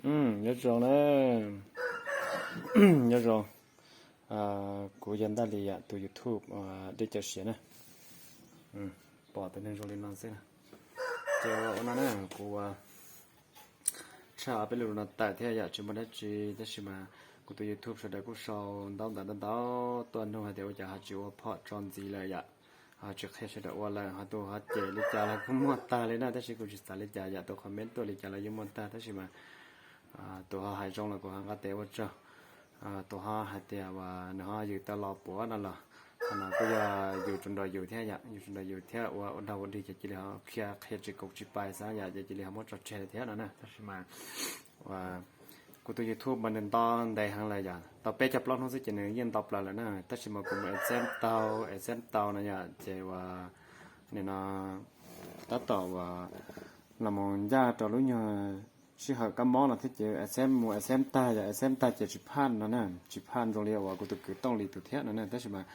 Nyob zoo na, nyob zoo. Kuv yog Ntaj Lis yom, tus YouTube Dej Cawv Siav na. Pom tus neeg zoo li no xwb na. Ces ua no na, kuv tshaj peb lus no tawm thiab yom, tsis muaj dab tsi, tab sis mas kuv tus YouTube sawv daws kuj sau ntau ntawv ntau ntau tuaj nug hais tias ua cas ho tsis ua phom tso ntxiv lawm yom, ho tsis qhia sawv daws ua lawm, ho tus ho cem li cas los kuj muaj tag li na, tab sis kuv tsis xav li cas yom, tus comment tuaj li cas los yeej muaj tag, tab sis mas tus ho hais zoo los kuv ho nqa tes ua tsaug, tus ho hais tias uas nws ho yws tau los puav no los, qhov no kuj yog yus tsuas nrog yus thiab yom, yus tsuas nrog yus thiab ua ua dog ua dig ces cia li ho qhia qhia tsis kaum tsis pais xav yom, ces cia li ho muab tso tseg lawm thiab no na, tab sis mas kuv tus YouTube mas nws nto ntev heev lawm yom, tau peb caug plaub hnub xwb ces nws yeej nto plaws lawm na, tab sis mas kuv mus accept tau, accept tau no yom, ces uas nim no tab tom uas los mus ncaj rau lub nyuag sij hawm kab mob no thiab ces accept mus accept tag, yog accept tag ces tsis phaj no na, tsis phaj zoo li uas kuv tus kwv Tooj Lis tus thiab no na, tab sis mas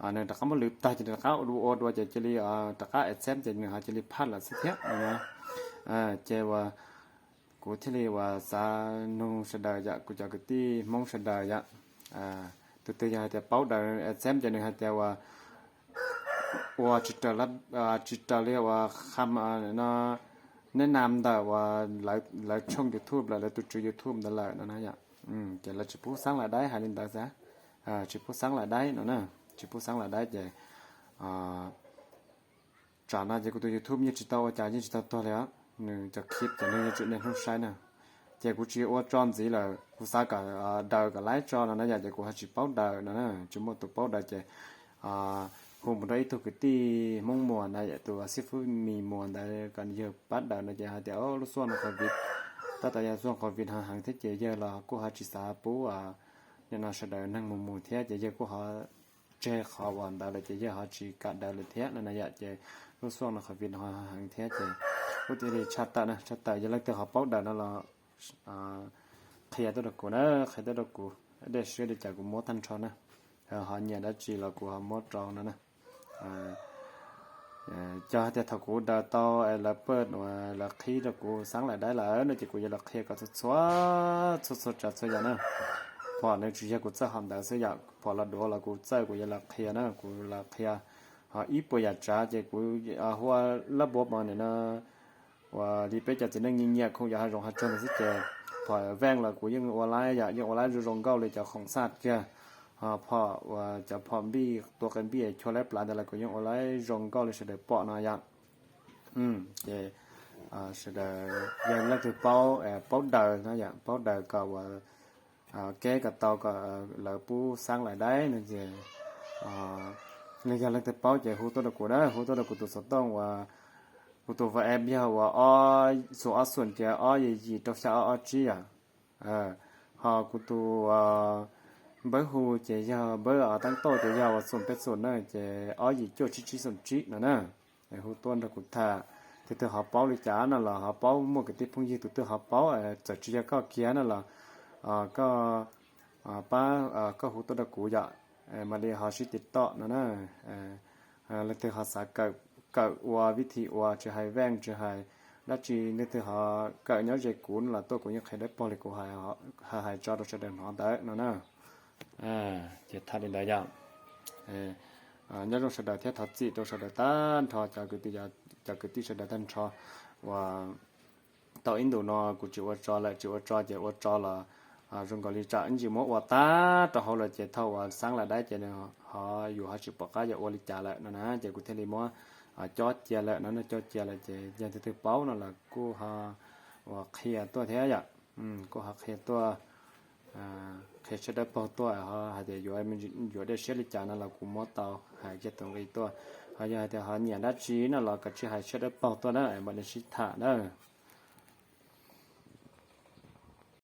nws rov qab muab lwv tag ces nws rov qab ua dua ces cia li rov qab accept ces nws ho cia li phaj lawm xwb thiab no na. Ces uas kuv thiaj li uas xav nug sawv daws yom, kuv cov kwv tij Hmoob sawv daws yom, tus twg yog hais tias paub daws accept ces nws hais tias uas ua tsis raws li uas kham no, neb nam ntawm uas lawv tshooj YouTube lawm, lawv tus tswv YouTube ntawd lawm no na yom. Ces lawv tsis pub xaab lais daib hais li ntawd xav, tsis pub xaab lais daib no na, tsis pub xaab lais daib ces tsam no ces kuv tus YouTube yeej tsis tau ua cas, yeej tsis tau tuag li os, nws cov clip ces nws yeej tseem niaj hnub saib na. Ces kuv tsis ua tso ntxiv lawm, kuv xav kom daws kom laib tso no na yom, ces kuv ho tsis paub daws no na, tsis muaj tus paub daws ces hu mus rau ib tug kwv tij Hmoob Muas na yom, tus xib fwb Mis Muas ntawd kom yawg pab daws no ces hais tias lub xuaj no covid, tab tom yog xuaj covid ho heev thiab ces yawg los kuj ho tsis xav pub nim no sawv daws neeg mus mus thiab ces yawg kuj ho tseg qhov uas ntawd lawm ces yawg ho tsis kam daws lawm thiab no na yom, ces lub xuaj no covid ho heev thiab ces kuv thiaj li tshaj tawm na, tshaj tawm yog leej twg ho paub daws no los qhia tuaj rau kuv na, qhia tuaj rau kuv, dej siab li cas kuv muab tag nrho na, ho nyiam dab tsi los kuv ho muab rau no na. Cov hais tias thaum kuv daws tau es lawv paj, lawv qhib rau kuv xaab lais daib lawm no ces kuv yuav los qhia kom txhua txhua txhua tsav txhua yam na. Phom nws tsis yog kuv txawj hom ntawd xwb yom, phom los duav los kuv txawj, kuv yuav los qhia na, kuv los qhia ho ib puas yam tsav ces kuv hu lab npuav mos nim no uas li peb cov txiv neej nyiam nyiam khoom yog hav zoov hav tsuag ntawd xwb ces phom veej los kuv yeej ua laib yom, yeej ua laib zoo zoo nkauj li cov khoom xaj kiag. Ho phom uas cov phom npij tua qe npij chua laib plav ntawd los kuv yeej ua laib zoo nkauj li sawv daws pom no yom. Ces sawv daws yog leej twg paub, paub daws no yom, paub daws kom uas keb kom tau kom lawv pub xaab lais daib no ces nws yog leej twg paub ces hu tuaj rau kuv na, hu tuaj rau kuv tus xov tooj uas kuv tus WhatsApp yog uas ob xoom ob xoom tias ob yim yim rau xya ob ob tsib yom. Ho kuv tus npawb hu ces yog npawb taab tauj ces yog uas xoom peb xoom na ces ob yim cuaj tsib tsib xoom tsib no na. Hu tuaj nrog kuv tham, tus twg ho paub li cas no los ho paub, muaj kwv tij phooj ywg tus twg ho paub, txawm tsis yog koj kiag no los koj pab koj hu tuaj rau kuv yom, mam li ho sib tiv toj no na. Leej twg ho xav kawm ua vib thim ua tsis hais veej tsis hais dab tsi, leej twg ho kawm nyob ze kuv no los tuaj kuv yeej qhia dawb paug li kuv hais tso rau sawv daws hnov ntawd no na. Ces tham li ntawd yom. Nyob zoo sawv daws thiab thov txim rau sawv daws tag nrho, cov kwv tij sawv daws tag nrho uas tau ib ntus no kuv tsis ua tso lawm, tsis ua tso ces ua tso los zoo nkaus li tsam ib ntsis muab ua tag rau hauv lawm ces thaum uas xaab lais daib ces nws ho yus ho tsis pom qab yuav ua li cas lawm no na, ces kuv thiaj li muab cob cia lawm no, cob cia lawm ces yog tus twg paub no los kuj ho uas qhia tuaj thiab yom, kuj ho qhia tuaj, qhia siab dawb paug tuaj, ho hais tias yuav, yuav dej siab li cas no los kuv muab tau hais kiag tus nqi tuaj, ho yog hais tias ho nyiam dab tsi no los kav tsij hais siab dawb paug tuaj na, mam li sib tham na.